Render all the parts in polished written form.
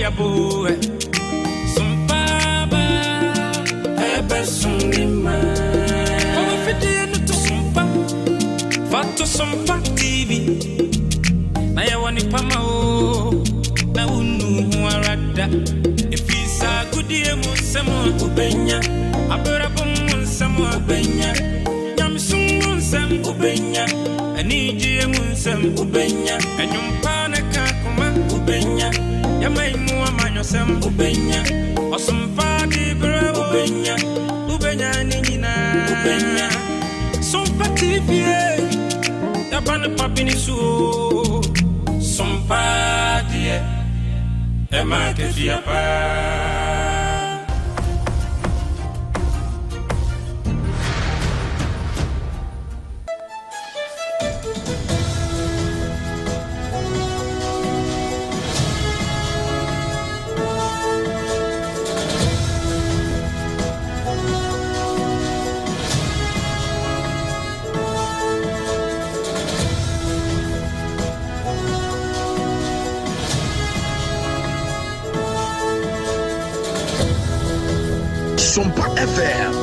yabo Sompa ba Ebe sumima Fawo fidie no to sompa Fato Sompa TV Na yɛwɔ nipa ma o Na wonu ho ara da Ɛfiri saa agodie mu nsɛm a wobɛnya Abrabɔ mu nsɛm a wobɛnya Nyamesom mu nsɛm wobɛnya Anigyeɛ mu nsɛm wobɛnya Ɛnwom pa ne ka koma wobɛnya Yɛma yi mu amanyɔsɛm wobɛnya Ɔsompa de berɛ wobɛnya Wobɛnya ne nyinaa wobɛnya Sompa TV Yaba ne pa bi ne so o Sompa deɛ ɛma akatua paa. Sompa FM.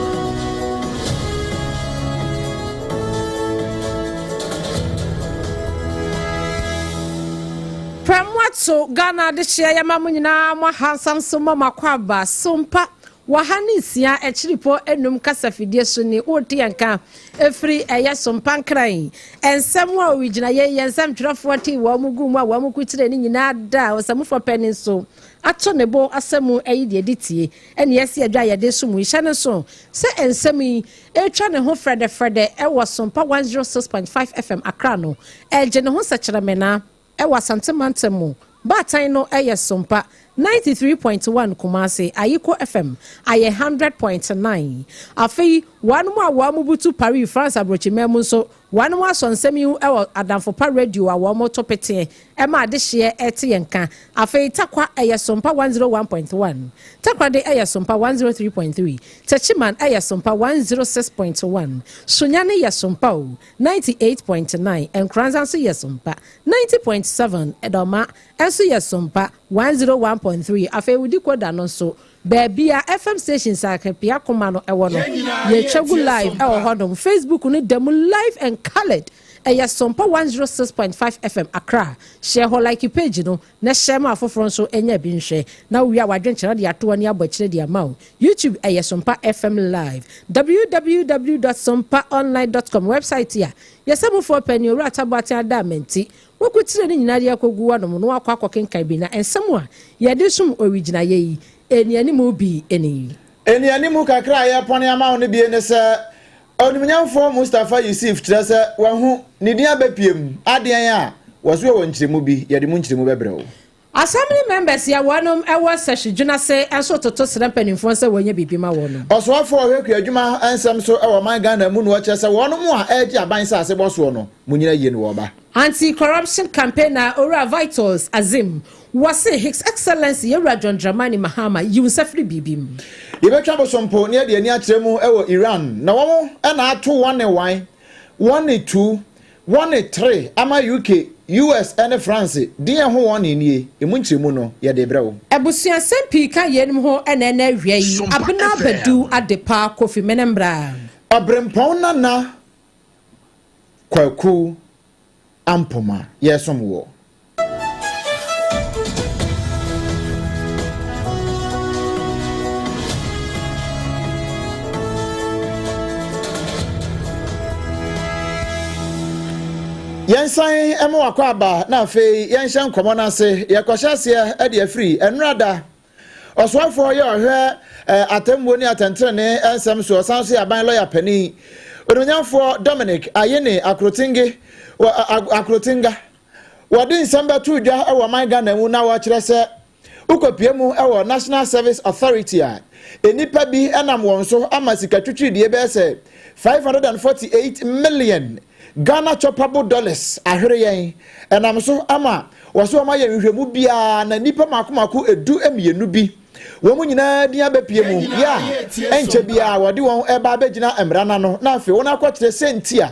Prɛmoato Ghana adehyeɛ yɛma mo nyinaa mo ahansa nso ma mo akwaaba Sompa Wɔ ha ne nsia akyiripɔ enum kasafidie so ni wote yɛn nka ɛfiri ɛyɛ so mpankran nsɛm a owigyinaeɛ yi yɛn nsɛmtwerɛfoɔ tee wɔn guu mu a wɔn kukyerɛ ne nyinaa da a ɔsamufoɔ panin nso ato ne bo asɛ mu ayi deɛ ɛde tie ɛne ɛsi adwa a yɛde som yi hyɛ no nso sɛ nsɛm yi ɛretwa ne ho frɛdɛfrɛdɛ ɛwɔ Sompa 106.5 FM Accra no ɛregye ne ho sɛkyerɛmena Ɛwɔ Asante mantam mu. Baatan no yɛ Sompa 93.1 Kumasi, Ayiko FM ayɛ 100.9. Afei, wɔnom a wɔn butu Paris, France abrokyiman mu nso, wɔnom asɔ nsɛm yi ho wɔ Adamfo Pa Radio a wɔn to peteɛ ma adehyeɛ te yɛn nka. Afei, Tarkwa yɛ Sompa 101.1, Takoradi yɛ Sompa 103.3, Techiman yɛ Sompa 106.1, Sunyani yɛ Sompa o, 98.9, Nkoranza nso yɛ Sompa, 90.7, Dɔma nso yɛ Sompa, 101.3, afei wodi Koda no nso, baabi a FM stations a Kapia Koma no wɔ no, yɛtwa gu live wɔ hɔnom. Facebook no da mu live and coloured. Ɛyɛ Sompa 106.5 FM Accra. Hyɛ hɔ, like page no, na hyɛ ma afoforɔ nso nya bi nhwɛ. Na wowie a w'adwenkyerɛ de ato hɔ ne abɔ akyire de ama wo. YouTube ɛyɛ Sompa FM Live. Www dot sompaonline dot com website a yɛsɛ mufoɔ panin Owura Taboateng Adaa Mantsi wɔkotire ne nyinaa de akɔgu hɔnom na wakɔ akɔkenkan bi na nsɛm a yɛde som owigyinaeɛ yi nnianimu bi ni. Nnianimu kakra a yɛrepɔne ama wo no bi ne sɛ, Onimunyamfoɔ Mustapha Ussif kyerɛ sɛ wahu ne din abɛpiem adeɛn a wɔso wɔ nkyerɛmu bi, yɛde mu nkyerɛmu bɛbrɛ wo. Assembly members a wɔnom wɔ sɛhwedwene ase nso toto srɛ mpanimfoɔ sɛ wɔnyɛ biribi ma wɔnom. Ɔsoafoɔ a ɔhwɛ kuadwuma nsɛm so wɔ ɔman Ghana mu na ɔkyerɛ sɛ wɔnom a ɛregye aban nsaase bɔ soɔ no, monyina yie na wɔreba. Anti-corruption campaigner Owura Vitus Azim wɔse His Excellency Yɛwura John Dramani Mahama yi wo nsa firi biribi mu. Yɛbɛtwa bosompo na yɛde ani akyerɛ mu wɔ Iran na wɔn na ato wɔne one, wɔne two, wɔne three ama UK, US ne France din ɛho wɔne nie, emu nkyerɛmu no yɛde rebrɛ wo. Abusuasɛm pii ka yeinom ho na ɛnnɛ awia yi, Sompa Abena FM. Badu Adepa Kofi Menembra. Ɔbrempɔn Nana Kwaku Ampoma yɛresom woɔ. Yɛnsan ma wakɔ aba na afei yɛnhyɛ nkɔmmɔ no ase. Yɛkɔhyɛ aseɛ de afiri nnora Ɔsoafoɔ yɛ ɔhwɛ atemmuo ne atɛntenenee nsɛm so, ɔsan nso yɛ aban lɔya panin. Onimnyamfoɔ Dominic Ayene Akrotinge, Akrotinga, wɔde nsɛm bɛtoo dwa wɔ ɔman Ghana mu na wɔkyerɛ sɛ wokɔpie mu wɔ National Service Authority a, nnipa bi nam wɔn so ama sika twitwiridie bɛyɛ sɛ 548 million Ghana choppable dollars ahwere yɛn. Ɛnam so ama wɔso wɔn ayɛ nhwehwɛmu biara na nnipa mako mako 12 bi wɔn nyinaa din abɛpie mu yɛ a ɛnkyɛ biara wɔde wɔn ɛba abɛgyina mmara no ano na afei wɔn akɔkyerɛ sɛ nti a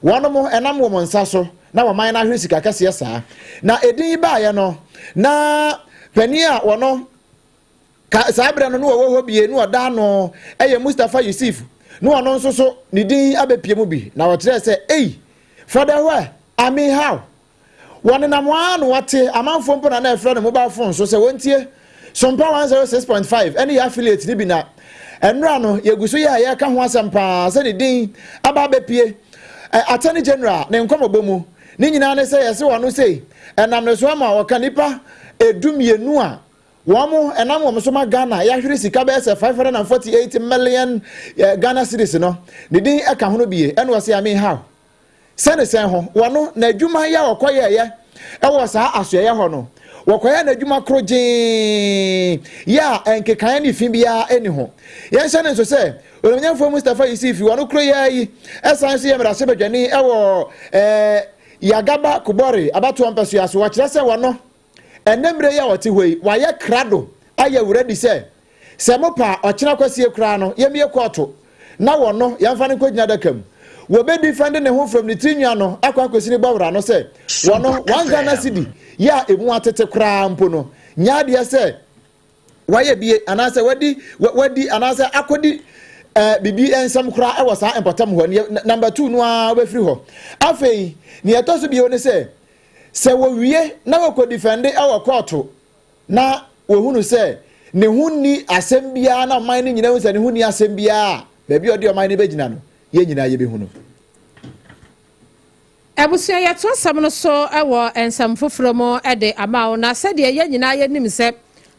wɔnom ɛnam wɔn nsa so na wɔman no ahwere sika kɛseɛ saa. Na edin yi baeɛ no na Panin a wɔno ka saa berɛ no na wɔwɔ hɔ bie na ɔda ano yɛ Mustapha Yusuf na ɔno nso so ne din abɛpie mu bi na ɔkyerɛɛ sɛ ei for the where I mean how wɔnenam ara na wɔte amanfoɔ mpo na na ɛfrɛ no mobile phone so sɛ wɔntie Sompa 106.5 ɛne yɛ affiliate no bi na ɛnora no yɛgu so yɛ a yɛreka ho asɛm paa sɛ ne din aba abɛpie Attorney General ne nkɔmmɔbɔ mu. Ne nyinaa ne sɛ yɛse wɔn sei ɛnam ne so ama wɔka nnipa 12 a wɔn ɛnam wɔn so ma Ghana yɛahwere sika bɛyɛ sɛ 548 million Ghana cedis no ne din ɛka ho no bie ɛna ɔse I mean how sɛ ne sɛn ho wɔno n'adwuma yɛ a ɔkɔyɛɛyɛ ɛwɔ saa asoɛyɛ hɔ no wɔkɔyɛ n'adwuma koro gyee yɛ a nkekaeɛ ne fi biara ɛni ho. Yɛnhyɛ no nso sɛ Onimnyamfoɔ Mustapha Yusufi wɔno koro yɛ yi ɛsan nso yɛ mmarahyɛbadwani ɛwɔ ɛɛ Yagaba Kubori abatoɔ mpɛsoa so. Wɔkyerɛ sɛ wɔno ɛnɛ mmerɛ yi a ɔte hɔ yi wayɛ krado ayɛ wura di sɛ sɛ mo pa ɔkyena kwasie koraa no yɛmmie kɔɔto na wɔno yɛmfa no nkɔgyina adaka mu. Wɔbɛdi fɛnde ne ho from ne tiri nwa no akɔ akɔsi ne bɔwura no sɛ wɔno 1 Ghana cedi yɛ a emu atete koraa mpo no nyɛ adeɛ sɛ wayɛ bie anaasɛ wadi wadi anaasɛ akɔdi biribi nsɛm koraa wɔ saa mpɔtam hɔ. Neɛ number 2 no ara wobɛfiri hɔ. Afei neɛ ɛtɔ so bio ne sɛ sɛ wɔwie na wɔkɔ difɛnde wɔ kɔɔto na wɔhunu sɛ ne ho nni asɛm biara na ɔman no nyinaa hu sɛ ne ho nni asɛm biara a, baabi a ɔde ɔman no bɛgyina no yɛn nyinaa yɛbɛhunu. Abusua, yɛto asɛm no so wɔ nsɛm foforɔ mu de ama wo. Na sɛdeɛ yɛn nyinaa yɛnim sɛ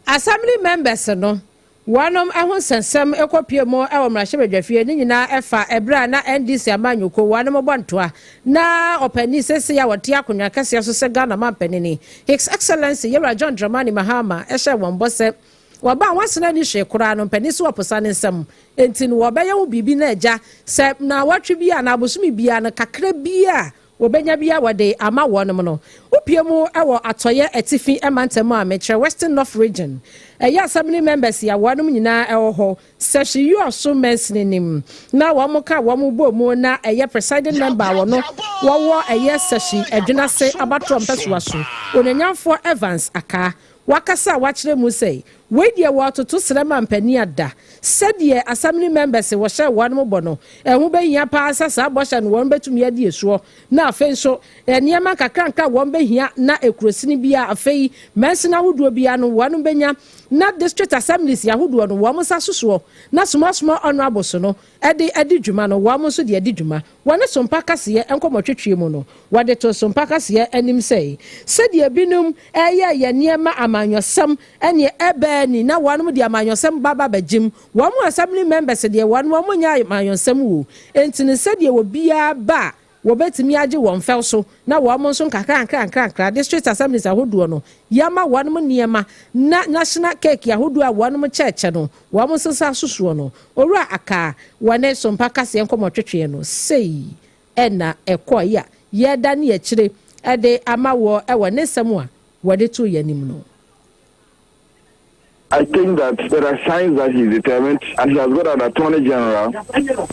assembly members no wɔnom ho nsɛnsɛm kɔpie mu wɔ mmarahyɛbadwafie ne nyinaa ɛfa ɛberɛ a na NDC amanyɔkuo wɔnom bɔ ntoa na ɔpanin seesei a wɔte akonnwa kɛseɛ so sɛ Ghana mampanini His Excellency Yɛwura John Dramani Mahama ɛhyɛ wɔn bɔ sɛ wɔba a wɔasena ani hwee koraa no mpanin so wɔposa ne nsam nti no wɔbɛyɛ wo biribi na agya sɛ na wɔtwe bi a na abosome biara no kakra bi a wɔbɛnya bi a wɔde ama wɔnom no. Wopie mu wɔ atɔyɛ atifi mantam a mekyerɛ Western North Region, ɛyɛ assembly members a wɔnom nyinaa ɛwɔ hɔ sɛ hwee mansini nim na wɔn ka wɔn bɔ mu na ɛyɛ presiding member a wɔno wɔwɔ ɛyɛ sɛhyi adwinase abatoɔ mpɛsoa so Onanyamfoɔ Evans Aka wakasa a wakyerɛ mu sɛ wei deɛ wɔatoto srɛ ma mpanin ada sɛdeɛ assembly members wɔhyɛ wɔn bɔ no ɛho bɛhia paa sɛ saa bɔhyɛ no wɔn bɛtumi adi esoɔ na afei nso nneɛma nkakrankra wɔn bɛhia na ekurosini bia afei mɛnsini ahodoɔ bia no wɔn bɛnya na district assemblies ahodoɔ no wɔn nsa sosoɔ na small small honourable so no ɛde ɛdi dwuma no wɔn nso de ɛdi dwuma. Wɔne Sompa kaseɛ nkɔmɔtwetwe mu no wɔde to Sompa kaseɛ anim sɛ sɛdeɛ binom ɛyɛ yɛ nneɛma amanyɔsɛm ɛne ɛbɛɛ ni na wɔn de amanyɔsɛm baba bɛgyim wɔn assembly members deɛ wɔn nyɛ amanyɔsɛm wo nti ne sɛdeɛ obiara ba wɔbɛtumi agye wɔn fɛw so na wɔn nso nkakra nkra nkra nkra district assemblies ahodoɔ no yɛama wɔn nneɛma na national cake ahodoɔ a wɔn kyɛɛkyɛ no wɔn nso sa sosoɔ no. Owura Aka wɔne Sompa kaseɛ nkɔmɔtwetwe no sei ɛna ɛkɔ yi a yɛda ne akyire ɛde ama wɔ ɛwɔ ne nsɛm a wɔde to yɛn anim no. I think that there are signs that he's determined, and he has got an attorney general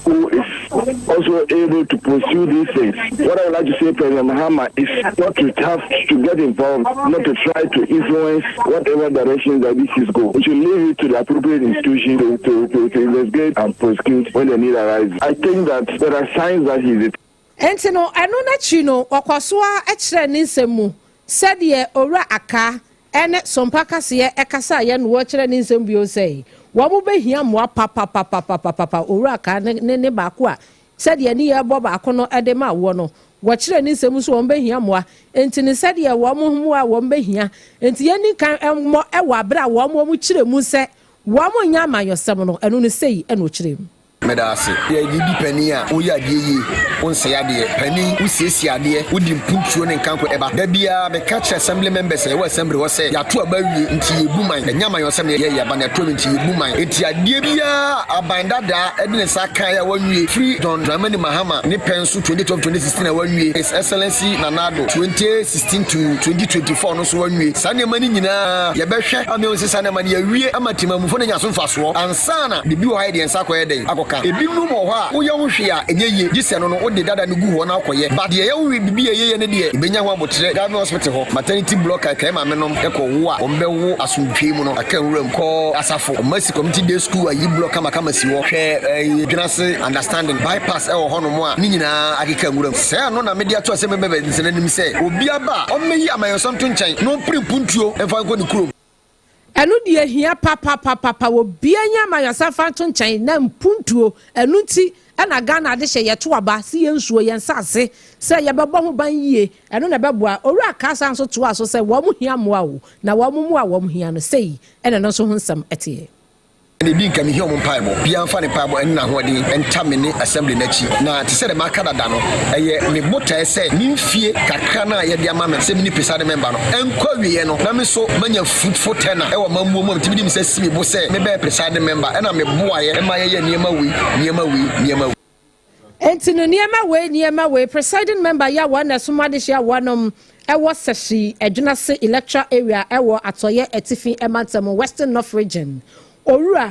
who is also able to pursue these things. What I would like to say, President Mahama, is not to have to get involved, not to try to influence whatever direction that this is go. We should leave it to the appropriate institution to investigate and prosecute when the need arises. I think that there are signs that he's determined. Enti no ɛno n'akyi no ɔkɔ so a kyerɛ ne nsɛm mu sɛdeɛ Owura Aka ɛne Sompa kaseɛ ɛkasa a yɛn wɔkyerɛ ne nsɛm bio sɛ wɔn mo bɛhia mmoa papapapapapapa. Owura Aka ne baako a sɛdeɛ ne yɛ bɔ baako no ɛde ma wɔ no wɔkyerɛ ne nsɛm nso wɔn bɛhia mmoa nti ne sɛdeɛ wɔn mmoa a wɔn bɛhia nti yɛn ni kan mmɔ ɛwɔ abere a wɔn kyerɛ mu sɛ wɔn nyɛ amanyɔsɛm no ɛno no sɛyi ɛna ɔkyerɛ mu. Meda ase. Yɛde di panin a woyɛ adeɛ yie, wonsɛe adeɛ. Panin wosiesie adeɛ, wodi mpuntuo ne nkanko ɛba. Da biara meka kyerɛ assembly members a yɛwɔ assembly hɔ sɛ yɛato aba wie nti yɛbu man. Ɛnyɛ amanyɔsɛm na yɛyɛ aba na ɛto nti yɛbu man. Nti adeɛ biara aban dadaa ɛde ne nsa kan a wanwie firi John Dramani Mahama ne pɛn so 2012 2016 a wanwie, His Excellency Nana Addo 2016 to 2024 no so wanwie. Saa nneɛma no nyinaa yɛbɛhwɛ ama ehu sɛ saa nneɛma no yɛawie ama temamufo no nya so mfasoɔ ansa na biribi wɔ ha yɛ deɛ nsa akɔyɛ dɛn akɔka. ka. Ebinom wɔ hɔ a, woyɛ ho hwee a, ɛnyɛ yie, gye sɛ ɛno no wode dada no gu hɔ na wokɔyɛ. But deɛ ɛyɛ wo biribi a ɛyɛ yie no deɛ, yɛbɛnya ho aboterɛ. Government hospital hɔ, maternity block a ɛkae maamenom kɔ wo a, wɔbɛwo asomdwoeɛ mu no, aka nwura mu. Kɔ Asafo, wɔasi community day school ayi block kamakama si hɔ. Hwɛ ɛyi, Dwenase understanding, bypass ɛwɔ hɔnom a, ne nyinaa akeka nwura mu. Sɛ ɛno na mede ato asɛm bɛbɛ anim sɛ, obi aba a, ɔmmɛyi amanyɔsɛm to nkyɛn na ɔmpere mpuntuo mfa nkɔ ne kurom. Ɛno deɛ ɛhia papapapapa obia nyɛ amanyɔsɛm fa nto nkyɛn na mpuntuo ɛno nti ɛna Ghana adehyɛ yɛto aba si yɛn nsuo yɛn nsase sɛ yɛbɛbɔ ho ban yie ɛno na ɛbɛboa Owura Kasa nso toaa so sɛ wɔn hia mmoa o na wɔn mmoa a wɔn hia no sei ɛna ɛno nso ho nsɛm ɛteɛ. Na ebi nka mehia wɔn mpaebɔ. Biara mfa ne mpaebɔ ne n'ahoɔden nta me ne Assembly no akyi. Na te sɛ deɛ maka dada no, ɛyɛ me botaeɛ sɛ me mfie kakra no a yɛde ama me sɛ mini presiding member no nkɔ awieɛ no, na me nso manya fruitful tenure wɔ amammuo mu a metumi de me nsa si me bo sɛ mebɛyɛ presiding member ɛna meboaeɛ ma yɛyɛɛ nneɛma wei, nneɛma wei, nneɛma wei. Enti no nneɛma wei, nneɛma wei, presiding member yi a wɔn na ɛsom adehye a wɔnom wɔ Sɛhyi Adwinase Electoral Area wɔ Atɔeɛ Atifi Mantam, Western North Region, Owura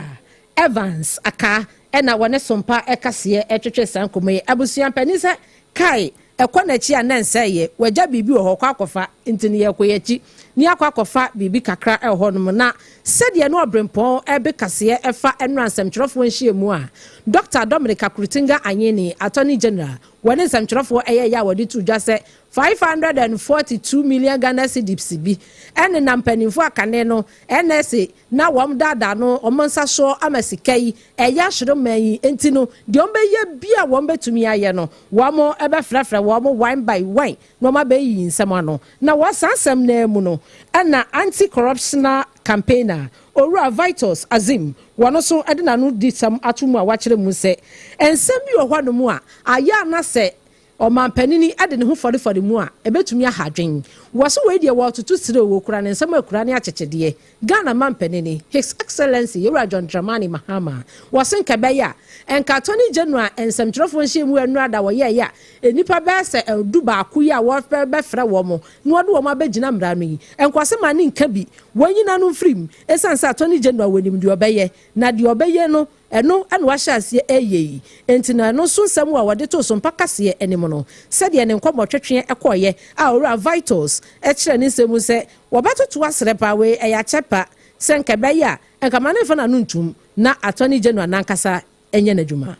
Evans Akaa na wɔne Sompa kaseɛ twetwee saa nkɔmmɔ yi. Abusua panin sɛ, Kae, ɛkɔ n'akyi a na ɛnsɛeɛ, wagya biribi wɔ hɔ, ɔkɔ akɔfa, nti no yɛrekɔ yɛn akyi na yɛakɔ akɔfa biribi kakra wɔ hɔnom. Na sɛdeɛ na ɔberempɔn rebe kaseɛ fa nnora nsɛmtwerɛfoɔ nhyiamu a Dɔkta Dominic Akuritinga Anyene, Attorney General, wɔne nsɛmtwerɛfoɔ yɛeɛ a wɔde too dwa sɛ 542 million Ghana cedis bi nenam mpanimfoɔ a kane no NSA na wɔn daadaa no wɔn nsa soɔ ama sika yi ɛyɛ ahwere man yi nti no deɛ wɔn bɛyɛ bi a wɔn bɛtumi ayɛ no wɔn bɛfrɛfrɛ wɔn one by one na wɔn abɛyiyi nsɛm ano. Na wɔ saa asɛm no ara mu no ɛna anti-corruptional campaigner Owura Vitus Azim wɔn nso de n'ano di sɛm ato mu a wakyerɛ mu sɛ nsɛm bi wɔ hɔnom a ayɛ a na sɛ Ɔmanpanini de ne ho fɔrefɔre mu a, ɛbɛtumi aha adwen. Wɔ se wei deɛ wɔretoto sire o, wɔkura ne nsam akura ne akyekyedeɛ. Ghana manpanini, His Excellency Yewura John Dramani Mahama, wɔ se nka ɛbɛyɛ a, nka Attorney General nsɛmtwerɛfoɔ nhyiamu a nnora da wɔyɛeɛ a nnipa bɛyɛ sɛ dubaako yi a wɔrebɛfrɛ wɔn na wɔde wɔn abɛgyina mmara ano yi, nka ɔse ma ne nka bi, wɔnyina no mfiri mu, ɛsiane sɛ Attorney General wɔnim deɛ ɔbɛyɛ, na deɛ ɔbɛyɛ no Ɛno na wahyɛ aseɛ reyɛ yi. Enti na ɛno nso nsɛm a wɔde too Sompa kaseɛ anim no, sɛdeɛ ne nkɔmmɔtwetweɛ kɔeɛ a Owura Vitus kyerɛɛ ne nsɛm mu sɛ wɔbɛtoto aserɛ paa, wei ɛyɛ akyɛ pa, sɛ nka ɛbɛyɛ a, nka ma no mfa n'ano ntom na Attorney General no ankasa nyɛ n'adwuma.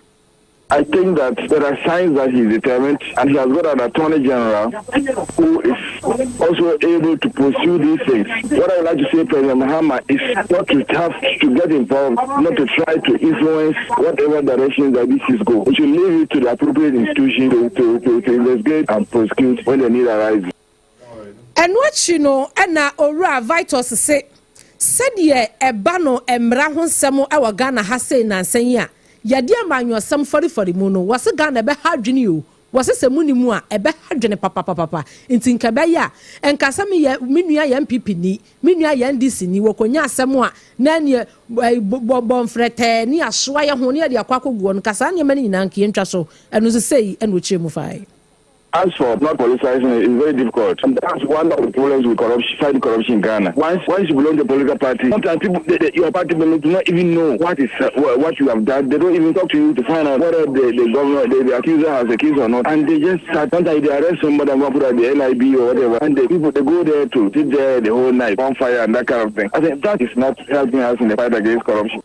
I think that there are signs that he's determined and he has got an attorney general who is also able to pursue these things. What I would like to say, President Mahama, is not to have to get involved, not to try to influence whatever direction that these things go. We should leave it to the appropriate institution to, to, to, to investigate and prosecute when the need arises. Ɛno akyi no na Owura Vitus se, Sɛdeɛ ɛba no mmara ho nsɛm wɔ Ghana ha sei nnansa yi a yɛde amanyɔsɛm farifari mu no, wɔse Ghana ɛbɛha adwene o, wɔse sɛ monni mu a ɛbɛha adwene papapapapa, nti nka ɛbɛyɛ a nka sɛ meyɛ me nua yɛ NPP ni, me nua yɛ NDC ni, wɔkɔnya asɛm a na ɛneɛ bɔ mfrɛtɛɛ ne yɛasoa yɛ ho ne yɛde akɔ akɔgu hɔ no, nka saa nneɛma no nyinaa nka yɛntwa so, ɛno nso sei na ɔkyerɛ mu faeɛ. As for not politicizing it, it's very difficult. And that's one of the problems with corruption, fighting corruption in Ghana. Once, once you belong to a political party, sometimes people, they, they, your party members do not even know what is uh, what you have done. They don't even talk to you to find out whether the, the governor, the, the accuser has a case or not. And they just start, sometimes they arrest somebody and go put at the NIB or whatever. And the people, they go there to sit there the whole night, on fire and that kind of thing. I think that is not helping us in the fight against corruption.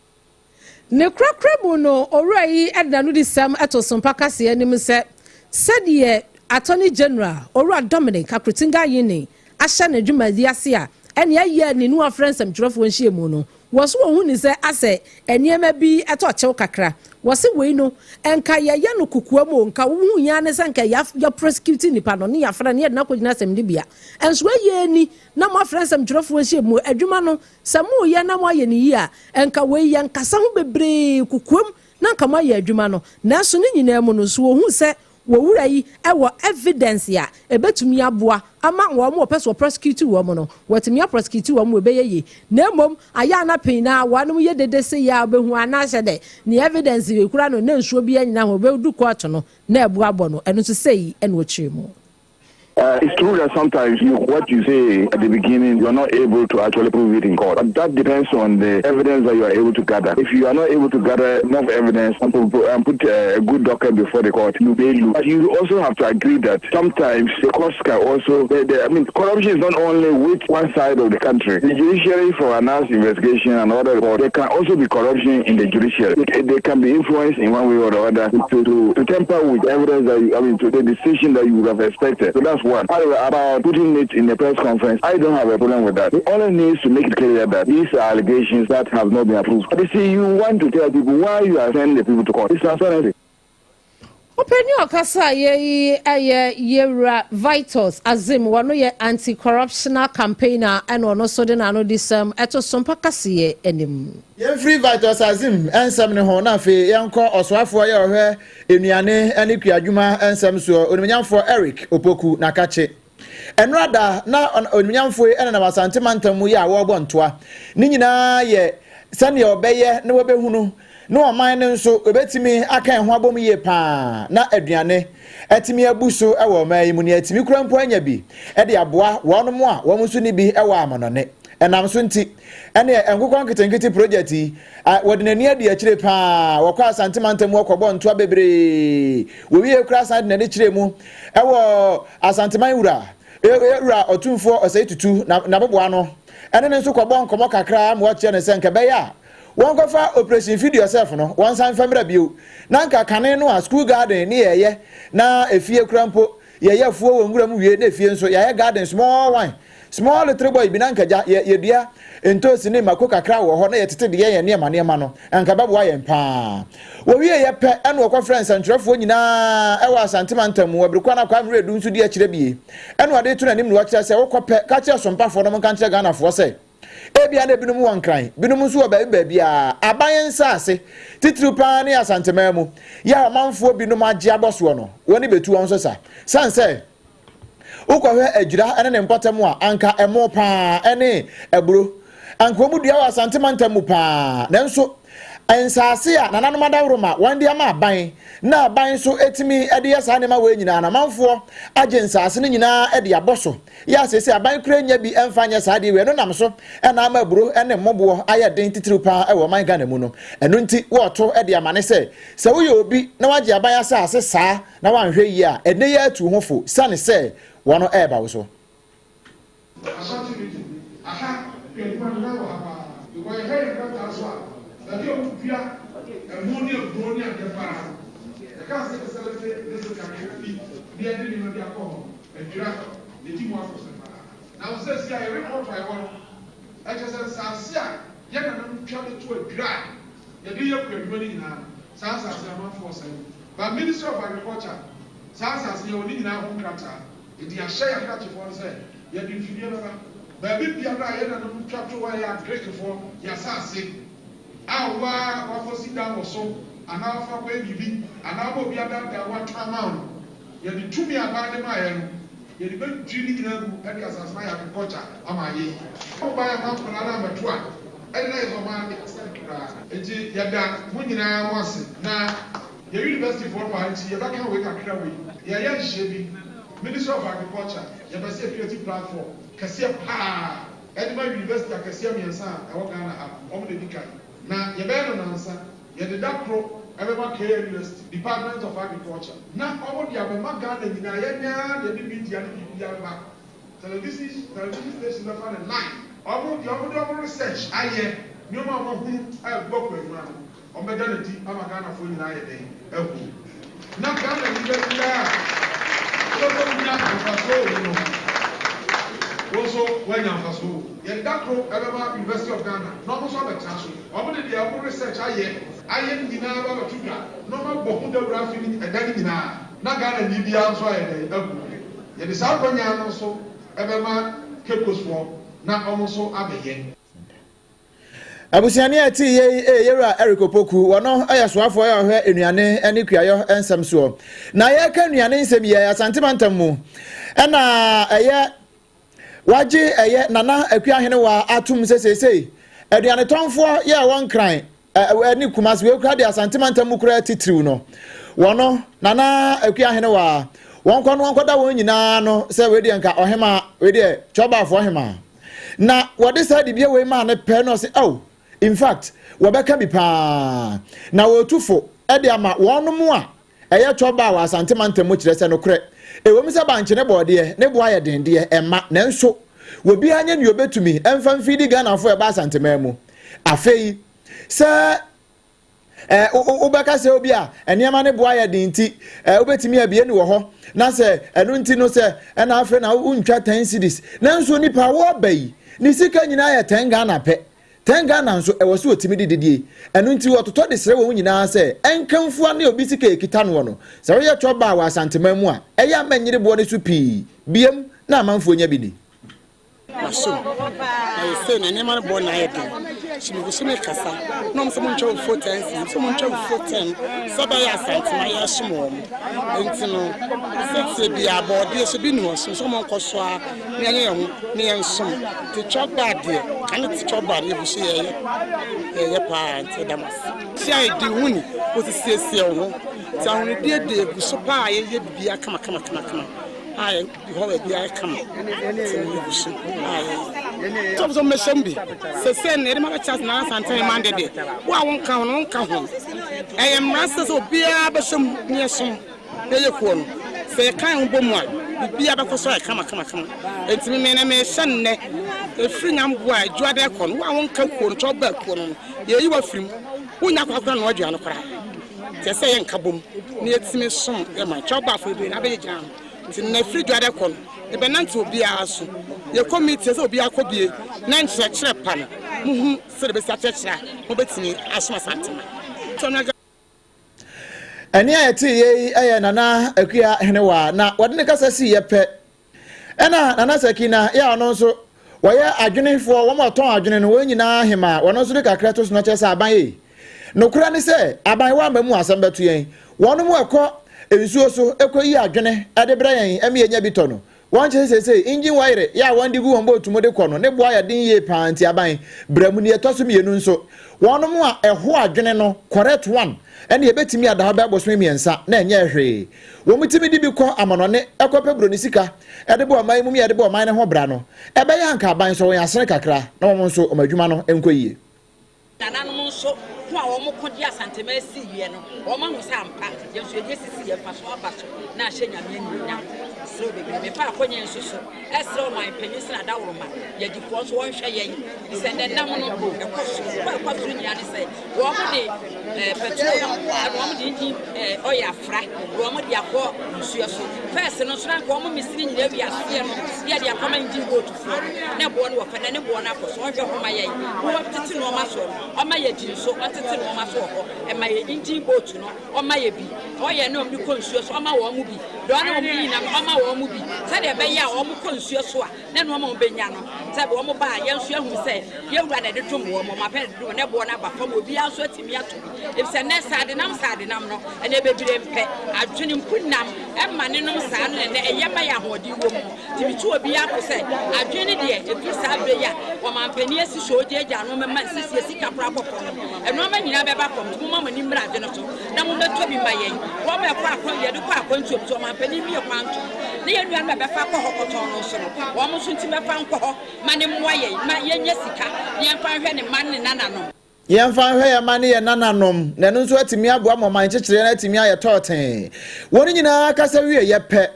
Ne korakora mu no, owura yi de n'anodisɛm too Sompa kaseɛ anim sɛ, sɛdeɛ Attorney General, Owura Dominic Akuritinga Ayine ahyɛ ne dwumadi ase a ɛne ayɛ ne nu afrɛ nsɛmtwerɛfoɔ nhyiamu no, wɔ so wɔhu ne sɛ asɛ nneɛma bi tɔ kyew kakra. Wɔse wei no, nka yɛyɛ no kokoam o, nka wohu yɛn ara ne sɛ nka yɛ prosecute nipa no ne yɛafrɛ no ne yɛde no akɔgyina asɛmdibea. Nso ɛyɛ ni na moafrɛ nsɛmtwerɛfoɔ nhyiamu, adwuma no Sɛ moreyɛ na moayɛ no yie a, nka wei yɛnkasa ho bebree kokoam na nka moayɛ adwuma no. Nanso ne nyinaa mu no, so wɔhu sɛ wɔ wura yi wɔ evidence a ɛbɛtumi aboa ama wɔn a wɔpɛ sɛ wɔprosecute wɔn no, wɔatumi aprosecute wɔn ma ɛbɛyɛ yie. Na mmom ayɛ a na pii no ara wɔnom yɛ dede sei a wobɛhu anaasɛ dɛ ne evidence kura no na nsuo biara nnyina ho, ɛbɛdu court no na ɛboa abɔ no. Ɛno nso sei na wɔkyerɛ mu. It's true that sometimes you, what you say at the beginning, you are not able to actually prove it in court. But that depends on the evidence that you are able to gather. If you are not able to gather enough evidence and put a good docket before the court, you may lose. But you also have to agree that sometimes the courts can also, I mean, corruption is not only with one side of the country. The judiciary for Anas investigation and other reports, there can also be corruption in the judiciary. They can be influenced in one way or the other to tamper with evidence that you, I mean, to the decision that you would have expected. So that's one. However, about putting it in a press conference, I don't have a problem with that. It only needs to make it clear that these are allegations that have not been approved. But you see, you want to tell people why you are sending the people to court. It's transparency. Ɔpanin a ɔkasa yɛ yi yɛ Yewura Vitus Azim. Wɔno yɛ anti-corruptional campaigner, ɛna ɔno nso de n'ano di sɛm ɛto so mpa kaseɛ anim. Yɛmfiri Vitus Azim nsɛm ne ho na afei yɛnkɔ ɔsoafoɔ yɛ ɔhwɛ nnuane ne kuadwuma nsɛm soɔ, Onimnyamfoɔ Eric Opoku Nakakye. Ɛnora da na onimnyamfoɔ yi ɛnenam Asante mantam mu yi a wɔrebɔ ntoa ne nyinaa yɛ sɛnea ɔbɛyɛ na wɔbɛhunu na ɔman no nso ebɛtumi aka ɛho abom yie paa na aduane ɛtumi abu so ɛwɔ ɔman yi mu nea ɛtumi kura mpo anya bi ɛde aboa wɔn a wɔn nso ne bi ɛwɔ amanɔne. Ɛnam so nti ɛne nkokɔ nketenkete project yi wɔde n'ani adi akyire paa. Wɔkɔ Asante mantam wɔkɔbɔ ntoa bebree. Wɔwie kura san de n'ani kyerɛ mu ɛwɔ Asanteman wura Ɔtumfoɔ Ɔsɛe Tutu n'aboboa no ɛne ne nso kɔbɔ nkɔmɔ kakra ma wɔkyerɛ ne sɛ nkɛbɛyɛ a wɔnkɔfa Operation Feed Yourself no wɔn nsan fa mmerɛ bio na nka kane no a school garden ne yɛyɛ na efie kura mpo yɛyɛ afuo wɔ nwura mu wie na efie nso yɛayɛ garden, small one, small little boy bi na nkagya yɛ yɛdua ntoosi ne mako kakra wɔ hɔ na yɛtete deɛ yɛn nneɛma nneɛma no nka bɛboa yɛn paa. Wɔwie yɛ pɛ ɛna wɔkɔfrɛ nsɛntwerɛfoɔ nyinaa ɛwɔ Asante mantam mu. Wɔbere kwan akɔ ammerɛ edu nso di akyerɛ bie ɛna wɔde to n'anim na wɔkyerɛ sɛ wokɔ pɛ ka kyerɛ sompafoɔ no mo nka nkyerɛ Ghanafoɔ sɛ ebia na ebinom wɔ Nkran, binom nso wɔ baabi baabi a aban nsaase titiriw paa ne Asanteman mu yɛ a ɔmanfoɔ binom agye abɔ soɔ no wɔne bɛtu wɔn so sa san sɛ wokɔhwɛ Adwira ne ne mpɔtam a anka ɛmo paa ne aburo anka wɔn dua wɔ Asante mantam mu paa, nanso nsaase a nananom adaworo ma wɔn de ama aban na aban nso etumi de yɛ saa nneɛma wɔ nyinaa na amanfoɔ agye nsaase no nyinaa de abɔ so yɛ asese aban kura nya bi mfa nyɛ saa deɛ wei no nam so ɛna ama aburo ne mmoboɔ ayɛ den titiriw paa ɛwɔ ɔman Ghana mu no. Ɛno nti wɔɔto de ama ne sɛ sɛ woyɛ obi na wagye aban asase saa na wanhwɛ yie a, ɛnɛ yɛ atu ho fo sane sɛ wɔn ɛreba wo so. Ashanti Region aha adwuma no na wɔ ha paa because yɛhwɛ yɛn krataa so a, baabi a wɔdua ɛmo ne aburo ne adeɛ paa, yɛka sɛ yɛsɛlɛte district kakra bi ne yɛde nneɛma bi akɔ hɔ, Adwira yɛdi mu akɔsɛ paa. Na wo sɛ si a yɛ report a ɛwɔ no ɛkyɛ sɛ nsaase a yɛn nananom twa de to Adwira a yɛde yɛ kɔ adwuma no nyinaa no, saa nsaase amanfoɔ sɛn ba Ministry of Agriculture. Saa nsaase yɛwɔ ne nyinaa ho nkrataa, edi ahyɛ yɛn akrakyefoɔ no sɛ yɛde mfidie bɛba baabi biara a yɛn nananom twa to hɔ a ɛyɛ agrikfoɔ yɛ asase a waa wakɔsi dan wɔ so anaa wafa akɔyɛ biribi anaa wɔn obi adaadaa watɔ ama wo no, yɛde tumi a aban de maa yɛn no yɛde bɛdwiri ne nyinaa gu ɛde asase no ayɛ agriculture ama ayɛ yi. Wɔn ba yɛ ma nkwadaa no amɛto a ɛde na yɛ sɛ ɔman de asɛn koraa. Nti yɛda mo nyinaa mo ase na yɛ university foɔ no wɔ ha nti yɛbɛka wei kakra. Wei yɛyɛ nhyɛ bi Ministry of Agriculture, yɛpɛ sɛ yɛ create platform kɛseɛ paa ɛde ma university akɛseɛ mmiɛnsa a ɛwɔ Ghana ha. Wɔn na edi kan na yɛbɛyɛ no nansa. Yɛde da koro ɛbɛma KA University Department of Agriculture na wɔn de abɛma Ghana nyinaa. Yɛnyaa na yɛde media ne biribiara ba, television station bɛfa ne live. Wɔn deɛ wɔn de wɔn research ayɛ, nneɛma a wɔn ahunu a ɛgu akɔ adwuma no, wɔn bɛda n'adi ama Ghanafoɔ nyinaa yɛ dɛn ahu na Ghana nipa biara a wɔbɛbɔ nya mfasoɔ wɔ mu no, wɔn nso wɔanya mfasoɔ wɔ mu. Yɛde da koro ɛbɛma University of Ghana na wɔn nso abɛtena so. Wɔn de deɛ wɔn research ayɛ nyinaa ba abɛto dwa na wɔn abɔ ho dawuro afi ne ɛda ne nyinaa na Ghana ni biara nso ayɛ dɛn ahu. Yɛde saa akɔnya no nso ɛbɛma Cape Coast foɔ na wɔn nso abɛyɛ. Abusuani a ɛte yie yi ɛyɛ Yɛwura Eric Opoku. Wɔno yɛ soafoɔ a ɔhwɛ nnuane ne kuayɔ nsɛm soɔ. Na yɛreka nnuane nsɛm yi, ɛyɛ Asante mantam mu ɛna ɛyɛ wagye ɛyɛ Nana Akua Ahenewa atom sɛ seesei aduane tɔnfoɔ yɛ ɛwɔ Nkran ɛne Kumasi wei kura de Asante mantam mu kura titiriw no, wɔno Nana Akua Ahenewa. wɔnkɔ no wɔnkɔda wɔn nyinaa ano sɛ wei deɛ nka ɔhemaa, wei deɛ Kyɔbafoɔ hemaa. Na wɔde saa dibea wei maa no pɛ na ɔse ao, in fact, wɔbɛka bi paa. Na wɔretu fo de ama wɔnom a ɛyɛ Kyɔbaa wɔ Asante mantam mu kyerɛ sɛ nokorɛ, ɛwom sɛ bankye ne bɔɔdeɛ ne boɔ ayɛ den deɛ, ɛmma, nanso obiara nyɛ nea ɔbɛtumi mfa mfidi Ghanafoɔ a ɛba Asanteman mu. Afei, sɛ Ɛ, wo, wo, wobɛka sɛ obi a nneɛma ne bo ayɛ den nti, ɛ, wobɛtumi abie no wɔ hɔ, na sɛ ɛno nti no sɛ ɛna afei na wontwa 10 cedis. Nanso nipa a wɔreba yi, ne sika nyinaa yɛ 10 Ghana pɛ. 10 Ghana nso, ɛwɔ sɛ ɔtumi de didie. Ɛno nti wɔtotɔ de srɛ wɔn nyinaa sɛ, ɛnkamfua ne obi sika a ɛkita noɔ no, sɛ woyɛ twɔba wɔ Asanteman mu a, ɛyɛ a mɛnyere boɔ no so pii. Biem na amanfoɔ nya bi ni. Masom, na yɛsei na nneɛma no bɔ na ayɛ den. So megu so mekasa na wɔn sɛ montwa fufuo ten cedis, sɛ montwa fufuo ten sɛ ɛbɛyɛ Asantema yɛsom wɔn. Nti no sɛtie biara bɔɔdeɛ so bi ni hɔ so sɛ wɔn nkɔ so ara na yɛnyɛ yɛn ho na yɛnsom. Nti chop bar deɛ kane te chop bar yɛgu so yɛyɛ yɛyɛ paa nti ɛda mo ase. Hyia yɛ di ho ni wɔsisiesie wo ho nti ahonidie deɛ yɛgu so paa yɛyɛ biribiara kama kama kama kama a Hɔ baabi ayɛ kama sɛ ne gu so a yɛyɛ. Tɔm sɛ mmɛhyɛ mu bi. Sɛsɛ no yɛde ma bɛkyɛ ase na Asante man de deɛ wo a wonka ho no wonka ho. Ɛyɛ mmara sɛ sɛ obiara bɛhyɛ mu ne yɛsom na yɛyɛ kuo no. Sɛ yɛka yɛn ho bɔ mu a biribiara bɛkɔ so ayɛ kama kama kama. Enti me me na mehyɛ nnɛ ɛfiri Nyamboa a Adwuada ɛkɔ no wo a wonka kuo no kyɛ wobaa kuo no no yɛyi wo afiri mu. Wonnya akwakoraa nnoa aduane koraa. Nti ɛsɛ yɛnka bom na yɛtumi som yɛn man. Kyɛ wobaa afɔre bebree na abɛyɛ gyina ano. Nti nnɛ firi dwada kɔ no, yɛbɛnante obiara so. Yɛkɔ meeting sɛ obiara kɔ bie na nkyerɛkyerɛ pa no, mohu sɛdeɛ bɛsi akyerɛkyerɛ a mobɛtumi asom Asantema. Ɛnne a yɛteeɛ yi yɛ Nana Akua Henewaa na wɔde ne kasa siiɛ pɛ. Ɛna Nana Sakina yɛ a ɔno nso wɔyɛ adwenefoɔ, wɔn a wɔtɔn adwene no, wɔn nyinaa hemaa, wɔn nso de kakra to so na kyerɛ sɛ aban ei. Nokorɛ ne sɛ, aban woamma mu asɛm bɛto yɛn. Wɔnom ɛkɔ nsuo so kɔyi adwene de brɛ yɛn ɛma yɛnya bi tɔ no, wɔn kyerɛ sɛ seesei engine wire yɛ a wɔn de gu wɔn boat mu de kɔ no ne boɔ ayɛ den yie paa nti aban bra mu. Nea ɛtɔ so mmienu nso, wɔnom a ɛho adwene no, correct one, ɛne ɛbɛtumi ada hɔ bɛyɛ bosome mmiɛnsa na ɛnyɛɛ hwee. Wɔn tumi de bi kɔ amanɔne kɔpɛ buroni sika de bɔ ɔman yi mu yɛ de bɔ ɔman no ho bra no, ɛbɛyɛ anka aban sɔ wɔn asene kakra na wɔn nso wɔn adwuma no nkɔ yie. Nananom nso, ko a wɔko de Asanteman siiɛ no, wɔahu sɛ ampa, yɛn nso yɛde asisi yɛn mfasoɔ aba so na ahyɛ Nyame animuonyam. Mesrɛ wo bebree. Mefa akwanya yi nso so srɛ ɔman panin sɛ n'adaworoma, Yɛgyefoɔ nso wɔnhwɛ yɛn, firi sɛ nnɛ nam no ɛkɔ soro. Kɔ a ɛkɔ soro nyinaa ne sɛ wɔde eh, petrol ɛna wɔde engine eh, oil afra na wɔde akɔ nsuo so. Fɛs no nso na anka wɔn mesini nyinaa wi aseɛ no na yɛde akɔma engine boat foɔ no na ɛboɔ no wɔ fɛ na ne boɔ no akɔ so. Wɔnhwɛ hɔ ma yɛn na wɔtete nneɛma soɔ no ɔma yɛ gyi nso ɔntete nneɛma so wɔ hɔ ɛma yɛ engine boat no ɔma yɛ bi ɔyɛ ne wɔn de kɔ nsuo so ɔma wɔn mu bi deɛ ɔne wɔn de nyinam ɔma wɔn mu bi sɛdeɛ ɛbɛyɛ a wɔn kɔ nsuo so a na nnoɔma a wɔbɛnya no, sɛ wɔn ba a, yɛn nso yɛahunu sɛ yɛn wura na ɛde dom wɔn, wɔn apɛ na ɛde dom wɔn, na ɛboɔ no aba fam, obiara nso atumi atɔ bi. Efisɛ nnɛ saadenam saadenam no, ɛnɛ bebree mpɛ adwene mpo nam ɛma ne nom saa no na ɛnɛ ɛyɛ ma yɛ ahoɔden wɔ mu. Nti metu obiara fo sɛ adwene no deɛ, ɛfiri saa berɛ yi a ɔmanpanin asi so ɔgyaagyaa nnoɔma ma nsisie sika koraa kɔ fam no, nnoɔma nyinaa bɛba fam. Nti momma mo ani mmra ade no so na mommɛtɔ bi ma yɛn. Wɔn a ɛkɔ akɔ yɛde kɔ akwantuo mu nso, ɔmanpanin mmue kwan ntom. Ne yɛn nuanom a ɛbɛfa akɔ hɔ kɔtɔn no nso no, wɔn nso nti mɛfa nkɔ hɔ ma no mmoa yɛn ma yɛnya sika na yɛmfa nhwɛ ne mma ne ne nananom. Yɛmfa nhwɛ yɛn mma ne yɛn nananom, na ɛno nso atumi aboa ma ɔman nkyekyereɛ no atumi ayɛ tɔɔtee. Wɔn nyinaa kasa wieeɛ pɛ,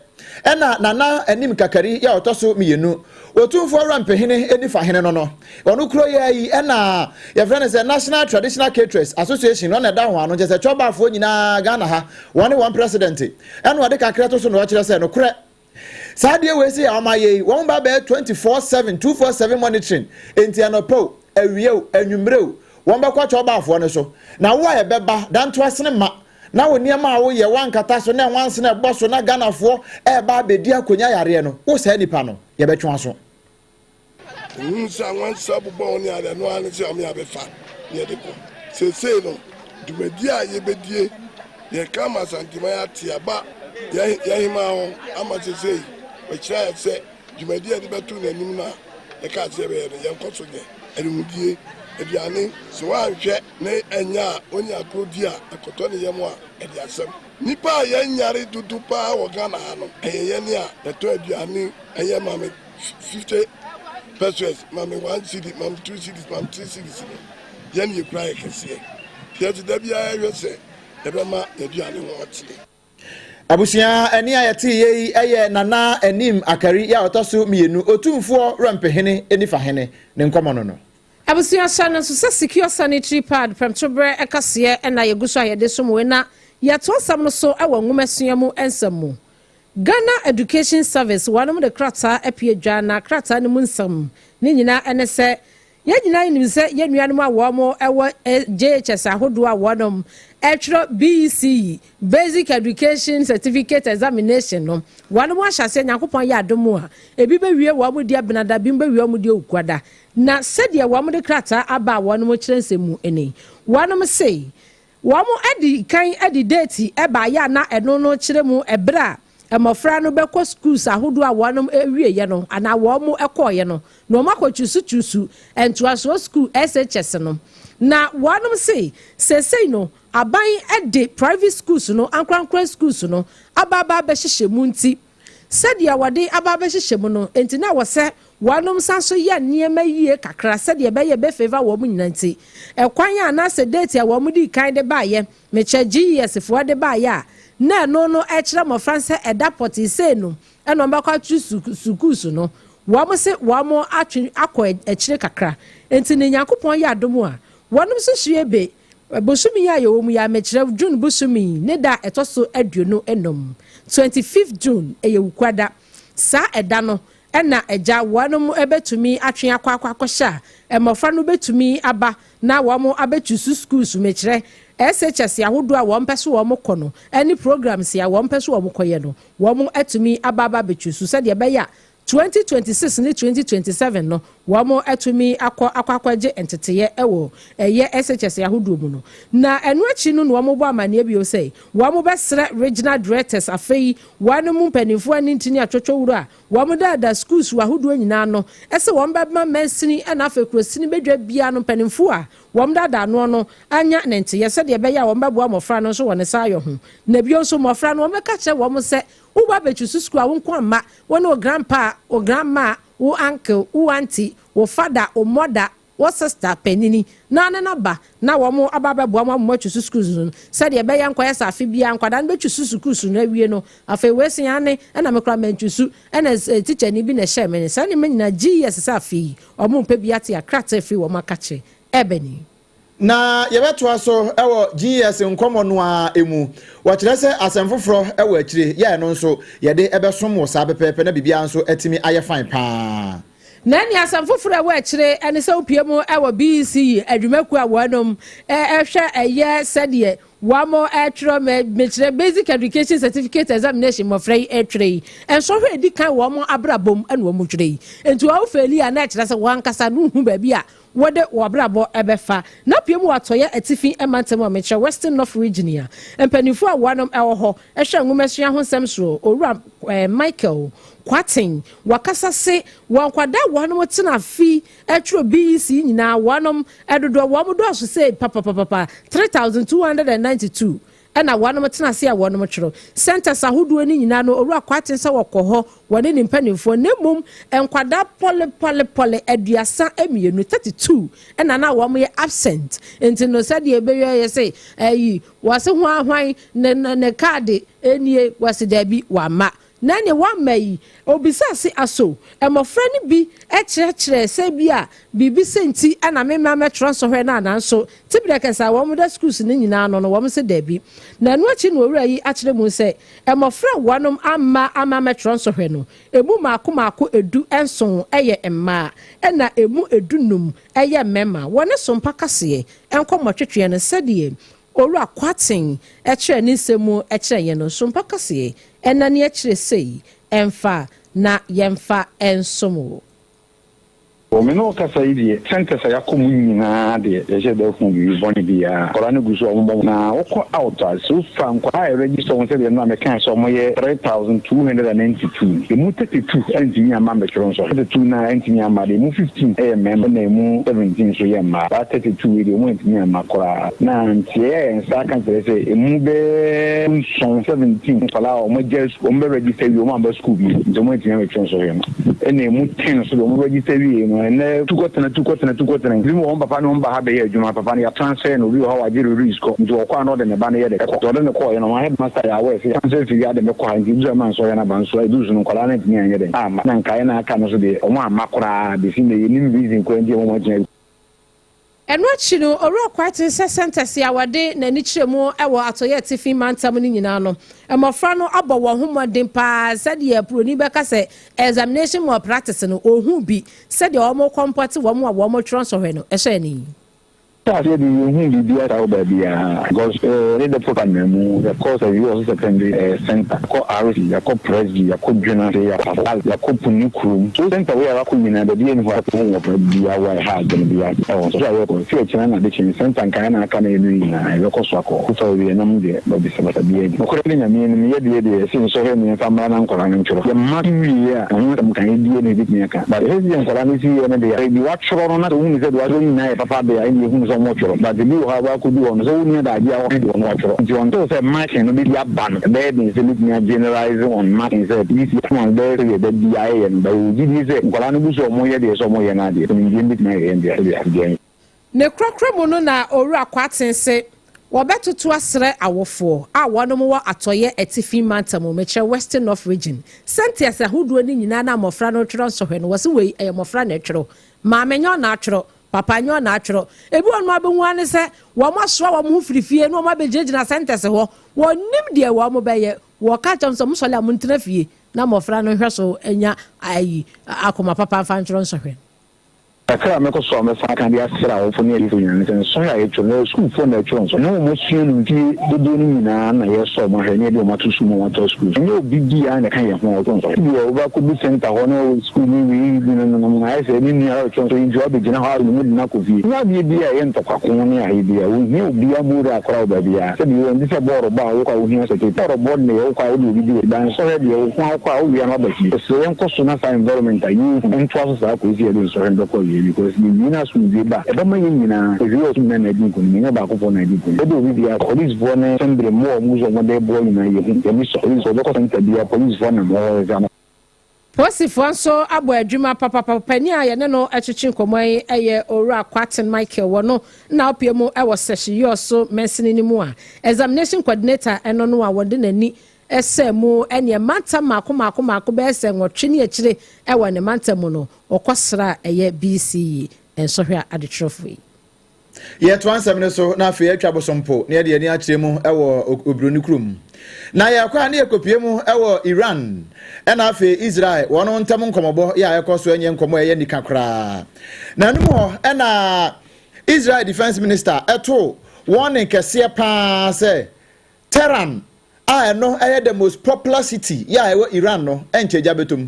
ɛna Nana Anim Kakari yɛ a ɔtɔ so mmienu, Otumfoɔ Awurampehene Nifa hene no no, ɔno kuro yi ara yi ɛna yɛfrɛ no sɛ National Traditional Caterers Association no na ɛda ho ano, kyerɛ sɛ Twɔbaafoɔ nyinaa Ghana ha, wɔne wɔn president. Ɛna ɔde kakra to so na ɔkyerɛ sɛ nokorɛ saa adeɛ wei sɛ wɔn ayɛ yi wɔn ba bɛyɛ 24/7 247 monitoring nti anɔpa o awia o anwummerɛ o wɔn bɛkɔ akyɛ ɔbaafoɔ no so na wo a ɛbɛba danto asene ma na wo nneɛma a woyɛ wankata so na ɛnwansene ɛbɔ so na Ghanafoɔ ɛreba abɛdi akonnwa yareɛ no wo saa nipa no yɛbɛtwe aso. Nhunu sɛ anwansa bobɔ wo ne ade, ɛno ara ne sɛ ɔme abɛfa ne yɛde kɔ. Seesei no, dwumadie a yɛbɛdie, yɛreka ama Asanteman ate aba yɛn hemaa hɔ ama seesei wahyira yɛn sɛ dwumadie a yɛde bɛto n'anim no a yɛkaa sɛ yɛbɛyɛ no, yɛnkɔ so nyɛ. Ademudeɛ, aduane, sɛ woanhwɛ na ɛnyɛ a, ɔnya akoro di a, ɛkɔtɔ ne yam a, ɛde asɛm. Nnipa a yɛnyare dodo paa wɔ Ghana ha no, ɛyɛ yɛn a yɛtɔ aduane, ɛyɛ ma me 50 pesewas, ma me 1 cedi, ma me 2 cedis, ma me 3 cedis no, yɛn na yɛkura yɛ kɛseɛ. Nti yɛn nso da biara yɛhwɛ sɛ yɛbɛma yɛn aduane ho ateɛ. Abusua ɛne a yɛtee yɛ yi yɛ Nana Anim Akari yɛ a ɔtɔ so mienu, Otumfoɔ Werɛmpehene Nifahene ne nkɔmɔ no no. Abusua hyɛ no nso sɛ Secure Sanitary Pad prɛmtoberɛ kaseɛ na yɛgu so a yɛde som wei na yɛto asɛm no so wɔ nwomasua mu nsɛm mu. Ghana Education Service wɔnom de krataa apue dwa na krataa no mu nsɛm ne nyinaa ne sɛ Yɛn nyinaa nim sɛ yɛn nuanom a wɔn wɔ JHS ahodoɔ a wɔnom twerɛ BECE, Basic Education Certificate Examination, no, wɔnom ahyɛ aseɛ, Nyankopɔn yɛ adom a, ebi bɛwie wɔn deɛ Benada, ebi bɛwie wɔn deɛ Okuada. Na sɛdeɛ wɔn de krataa aba a wɔnom kyerɛ nsɛm mu ni. Wɔnom se, Wɔadi kan de deeti baeɛ a na ɛno no kyerɛ mu ɛberɛ a mmɔfra no bɛkɔ schools ahodoɔ a wɔn wieɛ no anaa wɔn kɔeɛ no na wɔn akɔ kyusu kyusu ntoasoɔ school SHS no. Na wɔn se seesei no aban de private schools no ankorankora schools no aba aba abɛhyehyɛ mu nti Sɛdeɛ wɔde aba abɛhyehyɛ mu no nti na ɛwɔ sɛ wɔnom san so yɛ nneɛma yie kakra sɛdeɛ ɛbɛyɛ ɛbɛ favour wɔn nyina nti. Ɛkwan a anaasɛ date a wɔn dii kan de baeɛ, mekyɛ GES foɔ de baeɛ a na ɛno no ɛkyerɛ mmɔfra no sɛ ɛda pɔtee sei no ɛna wɔn bɛkɔ atwere sukuus no, wɔn se wɔn atwe akɔ akyire kakra. Nti no Nyankopɔn yɛ adom a wɔnom nso sue be Bosome yi a yɛwɔ mu yi ara, mekyerɛ June bosome yi ne da a ɛtɔ so 25, 25th June, ɛyɛ Wukuada. Saa ɛda no na agya wɔnom bɛtumi atwe akɔ akɔ akɔhyɛ a mmɔfra no bɛtumi aba na wɔn abɛchusu schools, mekyerɛ SHS ahodoɔ a wɔn pɛ so wɔn kɔ no ne programs a wɔn pɛ so wɔn kɔyɛ no, wɔn atumi aba aba abɛchusu sɛdeɛ ɛbɛyɛ a 2026 ne 2027 no, wɔatumi akɔ akɔ akɔgye nteteeɛ wɔ ɛyɛ SHS ahodoɔ mu no. Na ɛno akyi no na wɔbɔ amanneɛ bio sɛ wɔbɛsrɛ Regional Directors afei wɔn mu mpanimfoɔ ne ntini atwotwowuro a wɔdaadaa schools ahodoɔ nyinaa no sɛ wɔbɛma mansini na afei kurosini badwa biara no mpanimfoɔ a wɔdaadaa noɔ no anya ne nteeɛ sɛdeɛ ɛbɛyɛ a wɔbɛboa mmɔfra no nso wɔ ne saayɔ ho. Na bio nso mmɔfra no wɔbɛka kyerɛ wɔn sɛ Wo ba bɛtwi so sukuu a wo nko amma, wo ne wo grandpa, wo grandma, wo uncle, wo auntie, wo father, wo mother, wo sister panini na ne no ba na wɔn aba abɛboa mo ama moatwi so sukuu no sɛdeɛ ɛbɛyɛ nkɔyɛ sɛ afe biara nkwadaa no bɛtwi so sukuu no awie no afei wei se aane ɛna me koraa mantwi so ɛna tikyani bi na ɛhyɛɛ me ne saa nneɛma nyinaa GES sɛ afe yi wɔn mpɛ bi ate a krataa firi wɔn akakyere ɛbɛ ni. Na yɛbɛtoa so wɔ GES nkɔmmɔ no ara mu. Wɔkyerɛ sɛ asɛm foforɔ wɔ akyire, yɛ ɛno nso yɛde bɛsom wo saa pɛpɛɛpɛ na biribiara nso atumi ayɛ fine pa ara. Na ɛne asɛm foforɔ a ɛwɔ akyire ne sɛ wopue mu wɔ BECE adwumakuo a wɔnom hwɛ ɛyɛ sɛdeɛ wɔn twerɛ mekyerɛ Basic Education Certificate Examination mmɔfra yi twerɛ yi nsɔhwɛ a ɛdi kan wɔ wɔn abrabɔ mu na wɔn twerɛ yi nti wɔn fɛli a na ɛkyerɛ sɛ wɔn ankasa no hu baabi a wɔde wɔn abrabɔ bɛfa. N'apue mu wɔ Atɔeɛ Atifi Mantam a mekyerɛ Western North Region a mpanimfoɔ a wɔnom wɔ hɔ hwɛ nwomasua ho nsɛm soɔ, Owura Michael Kwarteng, wakasa se wɔn nkwadaa a wɔnom tena fi twerɛ BEC nyinaa wɔnom dodoɔ wɔn dɔɔso sei papapapapa, 3,292. Ɛna wɔnom tena ase a wɔnom twerɛ centers ahodoɔ no nyinaa no Owura Kwarteng sɛ wɔkɔ hɔ wɔne ne mpanimfoɔ na mmom nkwadaa pɔle pɔle pɔle 32, 32, ɛna na wɔn yɛ absent nti no sɛdeɛ ɛbɛyɛ yɛ se ɛyi wɔse hwan hwan ne ne kaade nie wɔse daabi wamma Na nea wamma yi, obisaa se, Aso mmɔfra no bi kyerɛkyerɛɛ sɛ ebia biribi sɛ nti na me mma mmɛtwerɛ nsɔhwɛ no anaa? Nso tebea kɛse a wɔda sukuus no nyinaa ano no, wɔn se dabi. Na ɛno akyi na owura yi akyerɛ mu sɛ mmɔfra a wɔnom amma amma ammɛtwerɛ nsɔhwɛ no, emu mmaako mmaako 17 yɛ mmaa, ɛna emu 15 yɛ mmarima. Wɔne Sompa kaseɛ nkɔmmɔtwetweɛ no sɛdeɛ Owura Kwarteng kyerɛɛ ne nsɛm mu kyerɛɛ yɛn no, Sompa kaseɛ ɛna ne akyire sei ɛmfa na yɛmfa nsom wo. Wɔ me ne wo kasa yi deɛ, centres a yɛakɔ mu nyinaa deɛ, yɛnhyɛ da huu biribi bɔne biara. Nkwadaa no gu so a wɔbɔ mmɔden. Na wokɔ out a, so far nkwadaa a yɛregister wɔn sɛdeɛ nnora mekae sɛ wɔyɛ 3,292 no, ɛmu 32 antumi amma ammɛtwerɛ nsɔhwɛ. 32 no a antumi amma deɛ, ɛmu 15 yɛ mmarima ɛna ɛmu 17 nso yɛ mmaa. Saa 32 wei deɛ, wɔantumi amma koraa. Na nteɛɛ a yɛn nsa aka kyerɛ sɛ ɛmu bɛyɛ nson, 17, nkwadaa a wɔagyae sukuu, wɔbɛ register wie, wɔamba sukuu bio, nti wɔantumi ammɛtwerɛ nsɔhwɛ no. Ɛna emu ten nso deɛ wɔn register wie no, ɛnɛ tu kɔtena, tu kɔtena, tu kɔtena. Ebi wɔ hɔ wɔn papa ne wɔn ba ha bɛyɛ adwuma, papa no yɛ transfer no, obi wɔ hɔ a wagye release kɔ, nti ɔkɔ a na ɔde ne ba no yɛ dɛ ɛkɔ. Nti ɔde no kɔɔeɛ no, wɔn headmaster yɛ aware sɛ transfer firi ha de me kɔ ha, nti edu sɛ ɛma nsɔhwɛ no aba nso a, edu so no nkwadaa no antumi anyɛ dɛn amma. Na nkaeɛ no a aka no nso deɛ, wɔn amma koraa bɛsi nnɛ, yɛnnim reason koraa nti a wɔn antumi. Ɛno akyi no, Owura Kwarteng sɛ sɛntɛse a wɔde n'ani kyerɛ mu wɔ Atɔeɛ Atifi Mantam no nyinaa no, mmɔfra no abɔ wɔn ho mmɔden pa ara sɛdeɛ buroni bɛka sɛ examination malpractice no, ɔhu bi sɛdeɛ wɔkɔmpɔte wɔn a wɔtwerɛ nsɔhwɛ no hyɛ ani. Hyɛ aseɛ de yɛnhuu biribiara saa wɔ baabiara because ne depot ka mu yɛkɔ Sɛvi Secondary Center, yɛkɔ RC, yɛkɔ Presby, yɛkɔ Dwena, yɛkɔ yɛkɔ Puni kurom. So center wei a wakɔ nyinaa baabi ɛni hɔ a wɔn wɔ biara wɔ ɛha adwene biara ɛwɔ so a yɛkɔ si akyina na adekye center nkaeɛ na aka na ɛnu nyinaa yɛbɛkɔ so akɔ so fa wie nam deɛ basabasa biara ni. Nokorɛ ne Nyame anim yɛ deɛ deɛ yɛse nsɔhwɛ ne yɛmfa mmra na nkwadaa no ntwerɛ. Yɛma wie a ɛho nsɛm ka yɛdie na yɛbɛtumi aka but ɛsɛ sɛ nkwadaa no si yɛ no deɛ ebi watwerɛ no na sɛ wohunu sɛ deɛ watwerɛ nyinaa yɛ papa deɛ a ɛne yɛhunu sɛ ɔmo but ebi wɔ hɔ a wakɔdu hɔ no sɛ wonni adagye a wɔde deɛ ɔno watwerɛ nti until sɛ marking no bɛdi aba no, ɛbɛyɛ den sɛ mɛtumi a generalize on marking sɛ this year ma bɛyɛ sɛdeɛ da biara yɛyɛ no, but yɛwɔ gyidie sɛ nkwadaa no gu so a wɔyɛ deɛ ɛsɛ sɛ wɔyɛ no adeɛ, nkonimdie no bɛtumi ayɛ yɛn dea sɛdeɛ adeɛ. Ne korɔkorɔ mu no na Owura Kwarteng se wɔbɛtoto asrɛ awofoɔ a wɔnom wɔ Atɔeɛ Atifi Mantam mu, mekyerɛ Western North Region, sɛ ntease ahodoɔ no nyinaa na mmɔfra no retwerɛ nsɔhwɛ no, wɔse wei ɛyɛ mmɔfra na ɛtwerɛ, maame nyɛ ɔna atwerɛ, papa nyɛ ɔna atwerɛ. Ebi wɔ nom a wobɛhu ara ne sɛ wɔn asoa wɔn ho firi fie na wɔn abɛgyinagyina sɛntɛse hɔ, wɔnnim deɛ wɔn bɛyɛ, wɔka kyerɛ wɔn sɛ mosɔre a montena fie na mmɔfra no nhwɛ so nya ayi akoma papa mfa ntwerɛ nsɔhwɛ no. Kakra a mɛkɔ so a mɛsan aka de asrɛ awofo ne atiefo nyinaa ne sɛ nsɔhwɛ a yɛtwerɛ no, ɛyɛ sukuufoɔ na ɛtwerɛ nsɔhwɛ. Ɛne wɔn asua no mfie dodoɔ no nyinaa na yɛresɔ wɔn ahwɛ na yɛde wɔn ato sukuu ma wɔatoa sukuu so. Ɛnyɛ obi biara na ɛka yɛn ho a ɔtwerɛ nsɔhwɛ. Ebia wobɛakɔdu sɛnta hɔ na sukuuni wei bi no nom no ayɛ sɛ ne nua a ɔretwerɛ nsɔhwɛ nti wabɛgyina hɔ a ne mu de no akɔ fie. Ɛnyɛ adeɛ bi a ɛyɛ ntɔkwako ne ahe bi a wɔhia obiara moral koraa wɔ baabiara. Sɛdeɛ wɔn te sɛ bɔɔlo bɔ a wokɔ a wohia sɛte. Bɔɔlo bɔ deɛ wokɔ a wode obi di w'akyi. Ba nsɔhwɛ deɛ wo nko ara wokɔ a wowia na woaba fie. Yɛsrɛ yɛnkɔ so na saa environment a yɛrehu no ntoa so saa kɔsi yɛde nsɔhwɛ no bɛkɔ awiei because yɛwie na asomdwoeɛ ba a ɛbɛma yɛn nyinaa ɛfiri ɔsom nyinaa na adi nkonim ɛnyɛ ɔbaakofoɔ na adi nkonim. Yɛde obi biara polisifoɔ ne sɛmbere mmoa a wɔn gu so a wɔde reboa nyinaa yɛhu yɛn ani sɔ. Polisifoɔ wobɛkɔ center biara polisifoɔ nam hɔ ɛsɛ Posifoɔ nso abɔ adwuma papapa. Panin a yɛne no twetwe nkɔmmɔ yi yɛ Owura Kwarteng Michael. Wɔ no na ɔpue mu wɔ Sehye-Yoso mansini no mu a Examination Coordinator no no a wɔde n'ani sɛ mu neɛ mantam mmaako mmaako mmaako bɛyɛ sɛ nwɔtwe ne akyire wɔ ne mantam mu no, wɔkɔsra ɛyɛ BCE nsɔhwɛ adetwerɛfoɔ yi. Yɛtoa nsɛm no so na afei atwa bosompo na yɛde ani akyerɛ mu wɔ Oburoni kurom. Na yɛkɔ a na yɛkɔpie mu wɔ Iran ɛna afei Israel wɔn ntam nkɔmmɔbɔ yɛ a ɛkɔ so ɛnyɛ nkɔmmɔ ɛyɛ nika koraa. Na ɛno mu hɔ ɛna Israel Defense Minister ɛto wɔn ne kɛseɛ paa sɛ Tehran a ɛno ɛyɛ the most popular city yɛ a ɛwɔ Iran no ɛnkyɛ gya bɛtɔ mu.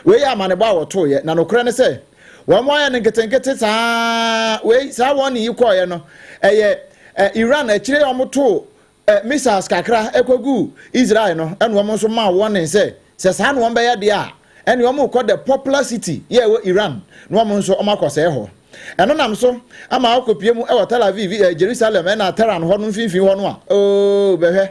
Wei yɛ amanebɔ a wɔtoeɛ, na nokorɛ ne sɛ, wɔn ayɛ no nketenkete saa. Wei, saa wɔn yi kɔeɛ no, ɛyɛ ɛ, Iran akyire a wɔtoo ɛ, missiles kakra kɔguu Israel no, ɛna wɔn nso maa warning sɛ, sɛ saa na wɔn bɛyɛ deɛ a, ɛne wɔn rekɔ the popular city yɛ ɛwɔ Iran, na wɔn nso wɔn akɔsɛe hɔ. Ɛno nam so ama akɔpie mu wɔ Tel Aviv, eh, Jerusalem ɛna Tehran hɔ no mfimfini hɔ no a, oo, bɛhwɛ.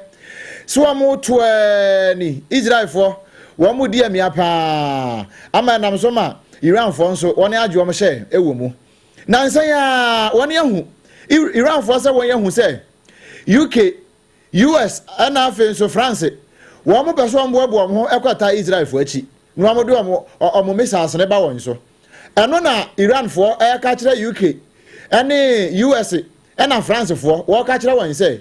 So wɔn to ni, Israelfoɔ, wɔn di amia paa, ama ɛnam so ma Iranfoɔ nso wɔn agye wɔn hyɛ wɔ mu. Nansa yi ara wɔn ahu, Iranfoɔ sɛ wɔn ahu sɛ UK, US ɛna afei nso France, wɔn pɛ sɛ wɔn boaboa wɔn ho ɛkɔtaa Israelfoɔ akyi na wɔn de wɔn wɔn missiles no ba wɔn so. Ɛno na Iranfoɔ ɛreka kyerɛ UK ɛne US ɛna Francefoɔ, wɔreka kyerɛ wɔn sɛ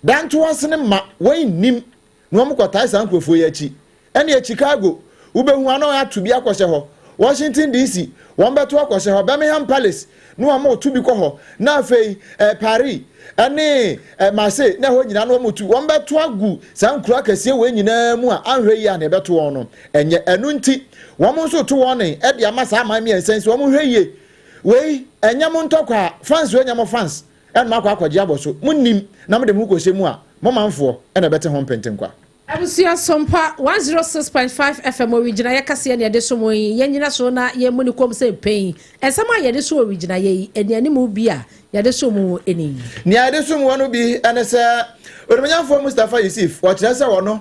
dantoɔ sene ma wɔn nnim na wɔn kɔtae saa nkurɔfoɔ yi akyi. Ɛneɛ Chicago, wobɛhu a na wɔato bi akɔhyɛ hɔ. Washington DC, wɔn bɛto akɔhyɛ hɔ, Birmingham Palace, na wɔn reto bi kɔ hɔ, na afei eh, Paris ɛne eh, Marseille, na ɛhɔ nyinaa na wɔn retu, wɔn bɛto agu saa nkuro akɛseɛ wei nyinaa mu a anhwɛ yie a na ɛbɛto wɔn no ɛnyɛ. Ɛno nti wɔn nso to wɔn ne ɛde ama saa aman mmiɛnsa yi sɛ wɔn hwɛ yie. Wei ɛnyɛ mo ntɔkwa a, fans wei nyɛ mo fans, ɛna mo akɔ akɔgye abɔ so. Mo nnim na mo de mo ho kɔhyɛ mu a, mo manfoɔ ɛna ɛbɛte ho mpentenkwa. Abusua Sompa 106.5 FM Owigyinaeɛ kaseɛ na yɛde som yi, yɛnnyina so na yɛmmu no komm sɛ mpɛn yi. Nsɛm a yɛde so owigyinaeɛ yi, anianimu bi a yɛde som wo ni. Nea yɛde som wɔ no bi ne sɛ, Onimuonyamfoɔ Mustapha Yusif, wɔkyerɛ sɛ ɔno,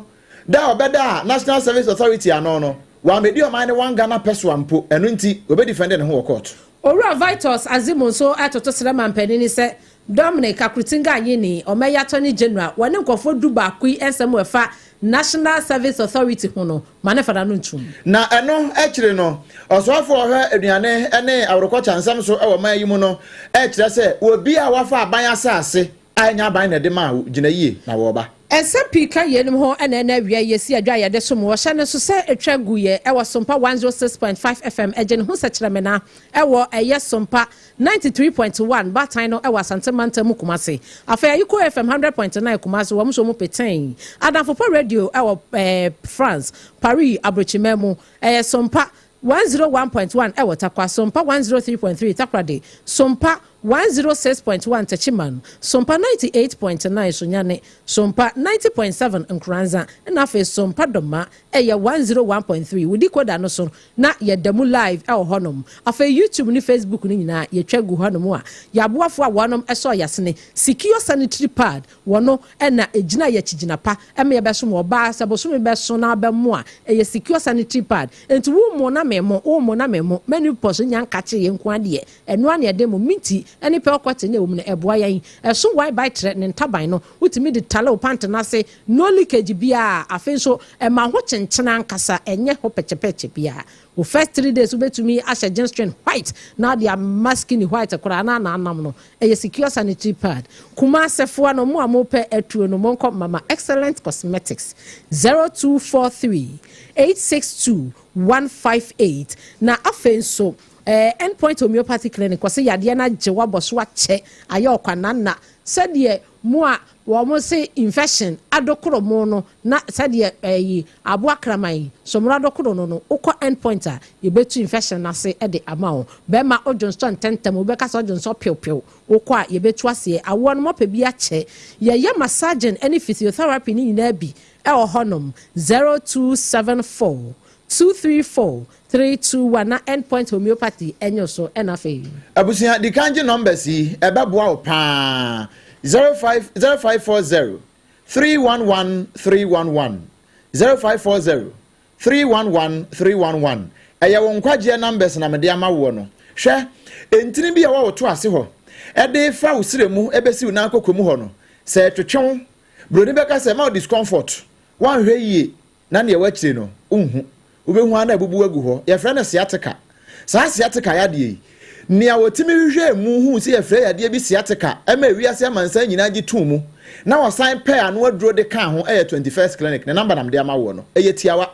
da a ɔbɛdaa National Service Authority ano no, wammɛdi ɔman no one Ghana pɛsoa mpo, ɛno nti, wɔbɛdifɛnde ne ho wɔ kɔɔto. Owura Vitus Azimu nso toto srɛ manpanin sɛ Dominic Akuritinga Anyini, ɔmɛyɛ Attorney General, wɔne nkurɔfoɔ dubaako yi nsɛm a ɛfa National Service Authority ho no, ma ne mfa n'ano ntom. Na ɛno akyiri no, ɔsoafoɔ a ɔhwɛ aduane ne aworokɔkya nsɛm so wɔ ɔman yi mu no rekyerɛ sɛ obi a wafa aban asase a ɛnyɛ aban na ɛde maa wo gyina yie na wɔreba. Nsɛm pii ka yeinom ho na ɛnnɛ awia yi yɛsi adwa a yɛde som wɔ hyɛ no nso sɛ ɛtwa guiɛ wɔ Sompa 106.5 FM ɛgye ne ho sɛkyerɛmena wɔ ɛyɛ Sompa 93.1 baatan no wɔ Asante mantam mu Kumasi. Afei Ayiko FM 100.9 Kumasi wɔn nso wɔn petee. Adamfopa Radio wɔ eh, France, Paris abrokyiman mu. Ɛyɛ Sompa 101.1 wɔ Tarkwa, Sompa 103.3 Takoradi, Sompa 106.1 Techiman, Sompa 98.9 Sunyani, Sompa 90.7 Nkoranza, ɛna afei Sompa Dɔma ɛyɛ 101.3. Wo decoder no so na yɛda mu live wɔ hɔnom. Afei YouTube ne Facebook no nyinaa yɛtwa gu hɔnom a yɛaboafo a wɔnom sɔɔ yɛasene. Secure sanitary pad wɔno na ɛgyina yɛ akyigyina pa ma yɛbɛsom ɔbaa sɛ bosome bɛso na abɛmo a ɛyɛ secure sanitary pad. Enti wo mo na me mo, wo mo na me mo, menopause nya nkakye yɛn nko ara deɛ ɛno ara na yɛde mo minti ne pearl cotton a ɛwɔ mu no ɛboa yɛn. Ɛso y by trɛ ne ntaban no wotumi de tale wo pant no ase No leakage biaa, afei nso ɛma ho kyenkyene ankasa, ɛnyɛ ho pɛkyɛpɛkyɛ biaa. Wo first 3 days wobɛtumi ahyɛ jeans string white na ade ama skinny white koraa na anam no. Ɛyɛ secure sanitary pad. Kumasefoɔ no, mo a mopɛ atuo no, monkɔ Mama Excellent Cosmetics 0243 862 158. Na afei nso, Endpoint Homeopathy Clinic, wɔse yadeɛ no agye wabɔ so akyɛ, ayɛ ɔkwananna sɛdeɛ mo a wɔn se infection adokoro mo no na sɛdeɛ ɛyi aboa kraman somoro adokoro no no, wokɔ Endpoint a yɛbɛtu infection no ase de ama wo. Bɛrima odwonsɔ ntɛntɛm, wobɛka sɛ ɔdwonsɔ pewpew, wokɔ a yɛbɛtu aseɛ. Awoɔ no mɔpɛ bi akyɛ, yɛyɛ massaging ne physiotherapy ne nyinaa bi ɛwɔ hɔnom. 0274 234 321 na Endpoint Homeopathy ɛnyɛ so. Ɛna afei Abusua, di kan gye numbers yi, ɛbɛboa wo paa. 05 0540 311 311, 0540 311 311. Ɛyɛ wo nkwagyeɛ numbers na mede ama woɔ no. Hwɛ, ntini bi a ɛwɔ wo to ase hɔ ɛde fa wo serɛ mu ɛbɛsi wo nan kɔkɔ mu hɔ no, sɛ ɛtwetwe wo, buroni bɛka sɛ ɛma wo discomfort, woanhwɛ yie na neɛ wakyire no wonhu, wobɛhu ara na abubu agu hɔ. Yɛfrɛ no sciatica. Saa sciatica yadeɛ yi, nea wɔtumi hwehwɛɛ mu huu sɛ yɛfrɛ yadeɛ bi sciatica ɛma ewiase amansan nyinaa gye too mu na wɔsan pɛɛ ano aduro de kaa ho yɛ 21st Clinic. Ne namba na mede ama woɔ no. Ɛyɛ tiawa.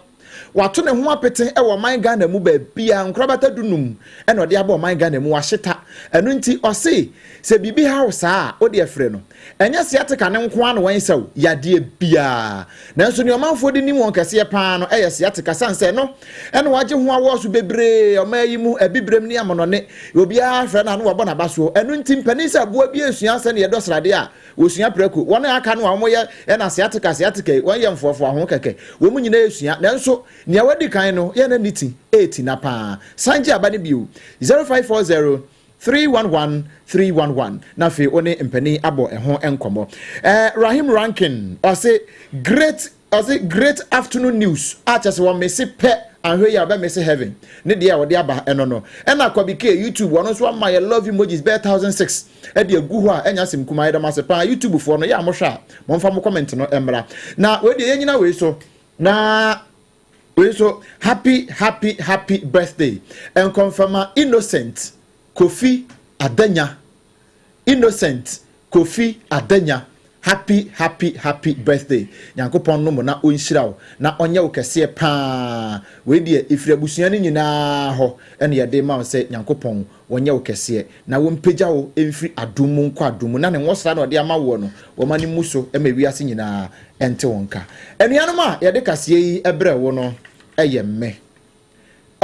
Wato ne ho apete wɔ ɔman Ghana mu baabiara, nkorabata 15 ɛna ɔde aba ɔman Ghana mu, wahyeta. Ɛno nti ɔse sɛ biribi ha wo saa a, wode frɛ no. Ɛnyɛ sciatica no nko ara na wɔnsa o, yadeɛ biara. Nanso nea ɔmanfoɔ de nim wɔn kɛseɛ paa no yɛ sciatica, sane sɛ ɛno ɛna wɔagye ho awɔɔso bebree ɔman yi mu, Abibirem ne amanɔne. Obiara frɛ no a na wabɔ n'aba soɔ. Ɛno nti mpanin sɛ aboa bi resua sɛdeɛ yɛdɔ sradeɛ a, wɔsua prɛko. Wɔn a aka no a wɔyɛ ɛna sciatica sciatica yi, wɔyɛ mfoafoa ho kɛkɛ. Wɔn nyinaa resua. Nanso nea wadi kan no, yɛ na ne ti ɛreti na paa. San gye aba no bio, 0540 311 311, na afei wo ne mpanin abɔ ɛho nkɔmmɔ. Rahim Rankin ɔse great, ɔse great afternoon news a kyɛ sɛ wɔn mese pɛ ahwɛ yi a ɔbɛ mese heaven ne deɛ a wɔde aba ɛno no. Ɛna Kwabi K YouTube, wɔn nso ama yɛ love emojis bɛyɛ 1006 ɛde agu hɔ a ɛnya asɛm kuma. Yɛdɔm ase paa. YouTube foɔ no yɛ a mohwɛ a, momfa mo comment no mmra. Na wei deɛ yɛnyina wei so na wei nso, happy happy happy birthday nkɔmfama Innocent Kofi Adanya, Innocent Kofi Adanya. Happy happy happy birthday. Nyankopɔn nnom na ɔnhyira wo na ɔnyɛ wo kɛseɛ paa. Wei deɛ ɛfiri abusua no nyinaa hɔ ɛna yɛde ma wo sɛ Nyankopɔn wɔnyɛ wo kɛseɛ na wɔmpagya wo mfiri adom mu nkɔ adom mu na ne nwɔsra na ɔde ama woɔ no wɔma no mu so ma wiase nyinaa ɛnte wo nka. Anuanom a yɛde kaseɛ yi brɛ wo no ɛyɛ me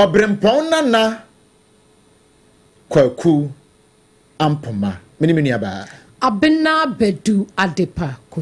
Ɔberempɔn Nana Kwaku Ampoma. Me ne me nuabaa. Abena Badu Adepa.